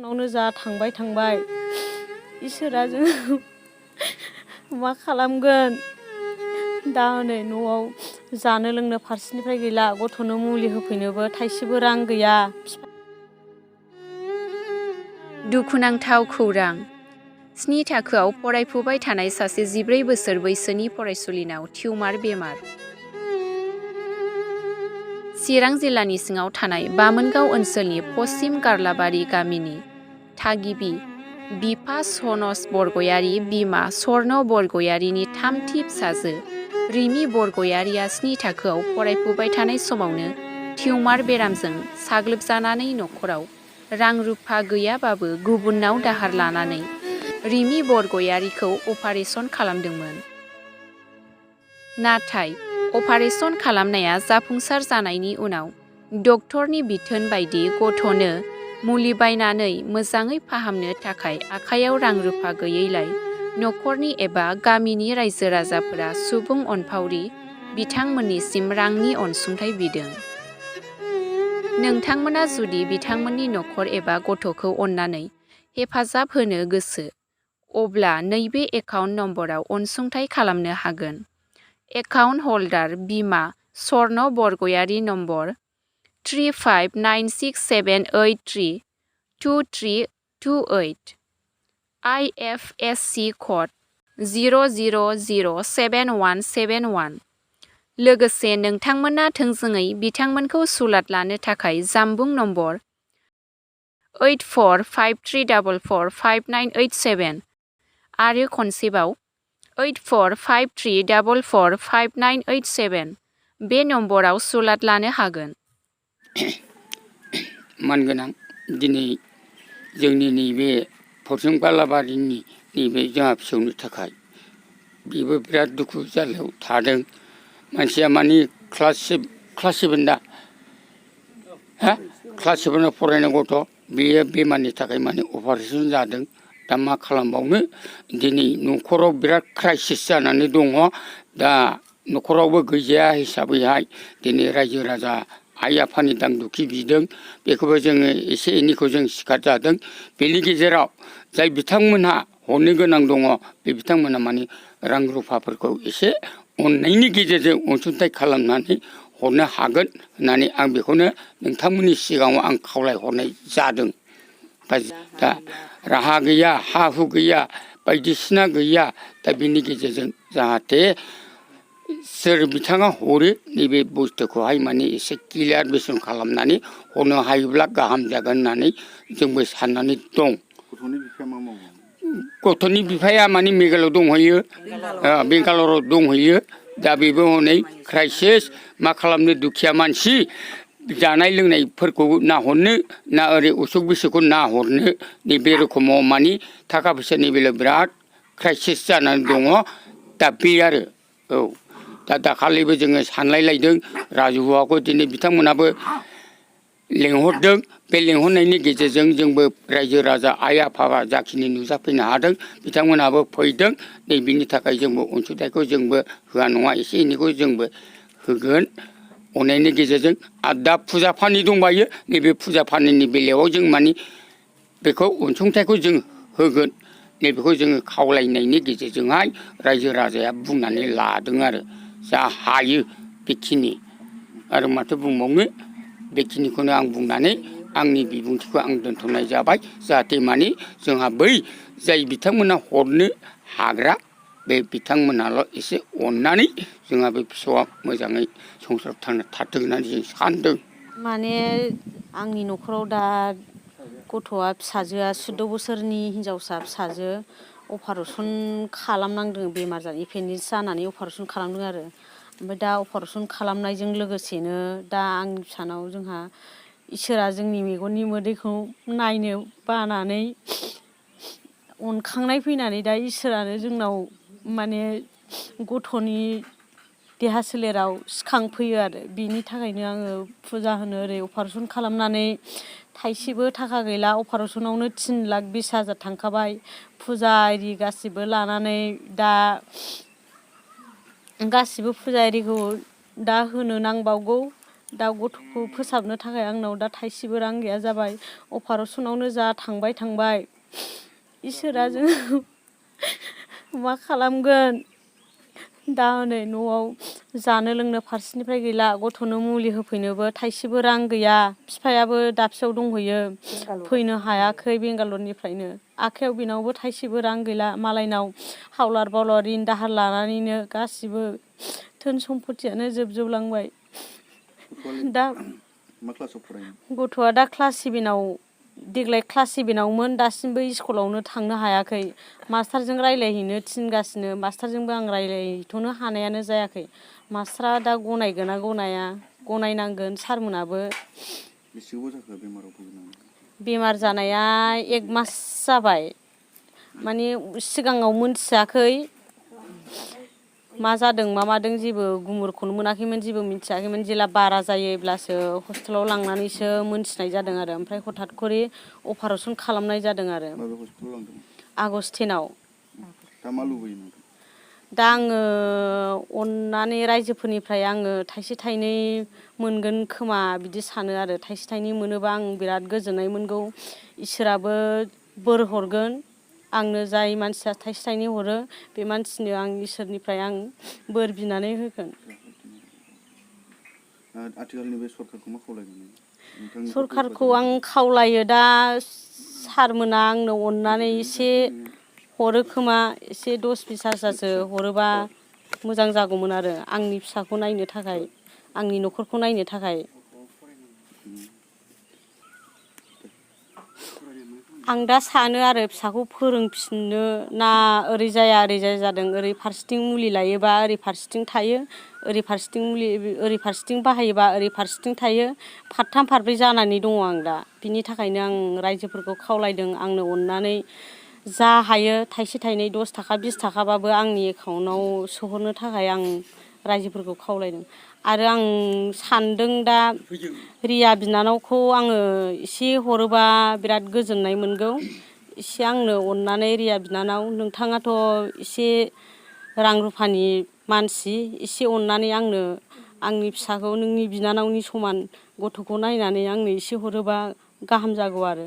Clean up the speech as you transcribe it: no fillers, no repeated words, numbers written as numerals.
उनावनो जा थांबाय इसोरा जों मा खालामगोन दा नै न'आव जानो लोंनो फारसेनिफ्राय गैला गथ'नो मुलि होफैनोबो थाइसेबो रां गैया। दुखुनांथाव खौरां। 7 थाखोआव फरायफुबाय थानाय सासे 14 बोसोर बैसोनि फरायसुलिनाव टिउमार बेमार। चिरां जिल्लानि सिङाव थानाय बामोनगाव ओनसोलनि पश्चिम गारलाबारि गामिनि थागिबि बिफा सनज बरगयारी बिमा स्वर्ण बरगयारीनि थामथि फिसाजो रिमि बरगयारीया 7 थाखोआव फरायफुबाय थानाय समावनो टिउमार बेरामजों साग्लोबजानानै न'खराव रां रुफा गैयाबाबो गुबुननाव दाहार लानानै रिमि बरगयारीखौ अपारेशन खालामदोंमोन। नाथाय अपारेशन खालामनाया जाफुंसार जानायनि उनाव डक्टरनि बिथोन बायदि गथ'नो मुलि बायनानै मोजाङै फाहामनो थाखाय आखायाव रां रुफा गैयैलाय न'खरनि एबा गामिनि रायजो राजाफोरा सुबुं अनफावरि बिथांमोननिसिम रांनि अनसुंथाइ बिदों। नोंथांमोना जुदि बिथांमोननि न'खर एबा गथ'खौ अननानै हेफाजाब होनो गोसो अब्ला नैबे एकाउन्ट नम्बराव अनसुंथाइ खालामनो हागोन। एकाउन्ट हल्डार बिमा स्वर्ण बरगयारी नम्बर 359678322328 IFSC कड 0007171। लोगोसे नोंथांमोना थोंजोङै बिथांमोनखौ सुलाद लानो थाखाय जानबुं नम्बर 8453445987 आरो खनसेबाव 8453445987 बे नम्बराव सुलाद लानो हागोन। मानगोनां दिनै जोंनि नैबे पश्चिम गारलाबारिनि नैबे जोंहा फिसौनि थाखाय बेबो बिराद दुखु जारलायाव थादों। मानसिया माने क्लास 7 दा क्लास 7 फरायनाय गथ' बेयो बेमारनि थाखाय माने अपारेशन जादों। दा मा खालामबावनो दिनै न'खराव बिराद क्राइसिस जानानै दङ। दा न'खरावबो गैजाया हिसाबैहाय दिनै रायजो राजा आइ आफानि दांदुखि बिदों। बेखौबो जोङो एसे एनैखौ जों सिखार जादों। बेनि गेजेराव जाय बिथांमोनहा हरनो गोनां दङ बे बिथांमोना माने रां रुफाफोरखौ एसे अननायनि गेजेरजों अनसुंथाइ खालामनानै हरनो हागोन होननानै आं बेखौनो नोंथांमोननि सिगाङाव आं खावलायहरनाय जादों। दा राहा गैया, हा हु गैया, बायदिसिना गैया। दा बिनि गेजेरजों जाहाथे सोर बिथाङा हरो नैबे बुस्थुखौहाय माने एसे क्लियार बेसन खालामनानै हरनो हायोब्ला गाहाम जागोन होननानै जोंबो साननानै दं। गथ'नि बिफाया माने मेघालयआव दंहैयो, बेंगालराव दंहैयो। दा बेबो हनै क्राइसिस मा खालामनो दुखिया मानसि जानाय लोंनायफोरखौ नाहरनो ना ओरै उसुख बिसुखखौ नाहरनो नैबे रोखोमाव माने थाखा फैसानि बेलायाव बिराद क्राइसिस जानानै दङ। दा बे आरो औ दा दाखालिबो जोङो सानलायलायदों राजु हौवाखौ दिनै बिथांमोनाबो लेंहरदों। बे लेंहरनायनि गेजेरजों जोंबो रायजो राजा आइ आफा जाखिनि नुजाफैनो हादों बिथांमोनाबो फैदों। नै बिनि थाखाय जोंबो अनसुंथाइखौ जोंबो होआ नङा एसे एनैखौ जोंबो होगोन अननायनि गेजेरजों। आरो दा फुजा फानि दंबायो नैबे फुजा फानिनि बेलायाव जों माने बेखौ अनसुंथाइखौ जों होगोन नैबेखौ जोङो खावलायनायनि गेजेरजोंहाय रायजो राजाया बुंनानै लादों आरो जा हायो बेखिनि। आरो माथो बुंबावनो बेखिनिखौनो आं बुंनानै आंनि बिबुंथिखौ आं दोनथ'नाय जाबाय। जाहाथे माने जोंहा बै जाय बिथांमोना हरनो हाग्रा बे बिथांमोनाल' एसे अननानै जोंहा बे फिसौआ मोजाङै संसाराव थांना थाथों होननानै जों सानदों। माने आंनि न'खराव दा गथ'आ फिसाजोआ 14 बोसोरनि हिनजावसा फिसाजो अपारेशन खालामनांदों। बेमार जानानै एपेन्डिक्स जानानै अपारेशन खालामदों आरो ओमफ्राय दा अपारेशन खालामनायजों लोगोसेनो दा आंनि फिसानाव जोंहा इसोरा जोंनि मेगननि मोदैखौ नायनो बानानै अनखांनाय फैनानै दा इसोरानो जोंनाव माने गथ'नि देहा सोलेराव सिखांफैयो आरो बिनि थाखायनो आङो फुजा होनो ओरै अपारेशन खालामनानै थाइसेबो थाखा गैला। अपारेशनावनो 3,20,000 थांखाबाय। फुजा आरि गासिबो लानानै दा गासिबो फुजा आरिखौ दा होनो नांबावगौ। दा गथ'खौ फोसाबनो थाखाय आंनाव दा थाइसेबो रां गैया जाबाय। अपारेसनावनो जा थांबाय इसोरा जों मा खालामगोन दा हनै न'आव जानो लोंनो फारसेनिफ्राय गैला, गथ'नो मुलि होफैनोबो थाइसेबो रां गैया। बिफायाबो दाबसेयाव दंहैयो, फैनो हायाखै बेंगालरनिफ्रायनो। आखाइयाव बेनावबो थाइसेबो रां गैला, मालायनाव हावलार बावलार रिन दाहार लानानैनो गासिबो धोन सम्पतियानो जोबजोबलांबाय। दा गथ'आ दा क्लास 7आव देग्लाय क्लास 7आवमोन, दासिमबो स्कुलावनो थांनो हायाखै। मास्टारजों रायज्लायहैनो थिनगासिनो, मास्टारजोंबो आं रायज्लायहैथ'नो हानायानो जायाखै। मास्टारा दा गनायगोन ना गनाया, गनायनांगोन सारमोनाबो। बेसे गोबाव जाखो बेमाराव भुगिनानै? बेमार जानाया 1 मास जाबाय। माने सिगाङाव मोनथियाखै मा जादों मा मादों, जेबो गुमुरखौनो मोनाखैमोन, जेबो मिथियाखैमोन। जेला बारा जायोब्लासो हस्पिटालाव लांनानैसो मोनथिनाय जादों आरो। ओमफ्राय हठात खरि अपारेसन खालामनाय जादों आरो। माबे हस्पिटालाव लांदोंमोन? आगस्ट 10आव। दा मा लुबैयो नोंथां? दा आङो अननानै रायजोफोरनिफ्राय आङो थाइसे थाइनै मोनगोन खोमा बिदि सानो आरो। थाइसे थाइनै मोनोबा आं बिराद गोजोननाय मोनगौ। इसोराबो बोर हरगोन आंनो। जाय मानसिया थाइसे थाइनै हरो बे मानसिनो आं इसोरनिफ्राय आं बोर बिनानै होगोन। आथिखालनि बे सरखारखौ मा खावलायगोन? सरखारखौ आं खावलायो दा सारमोना आंनो अननानै एसे हरो खोमा, एसे 10-20 हाजारसो हरोबा मोजां जागौमोन आरो आंनि फिसाखौ नायनो थाखाय, आंनि न'खरखौ नायनो थाखाय। आं दा सानो आरो फिसाखौ फोरोंफिननो ना ओरै जाया ओरै जाया जादों। ओरै फारसेथिं मुलि लायोबा ओरै फारसेथिं थायो, ओरै फारसेथिं मुलि ओरै फारसेथिं बाहायोबा ओरै फारसेथिं थायो। फारथाम फारब्रै जानानै दङ आं दा। बिनि थाखायनो आं रायजोफोरखौ खावलायदों आंनो अननानै जा हायो थाइसे थाइनै 10 थाखा 20 थाखाबाबो आंनि एकाउन्टाव सोहरनो थाखाय आं रायजोफोरखौ खावलायदों। आरो आं सानदों दा रिया बिनानावखौ आङो एसे हरोबा बिराद गोजोननाय मोनगौ। एसे आंनो अननानै रिया बिनानाव, नोंथाङाथ' एसे रां रुफानि मानसि, एसे अननानै आंनो आंनि फिसाखौ नोंनि बिनानावनि समान गथ'खौ नायनानै आंनो एसे हरोबा गाहाम जागौ आरो।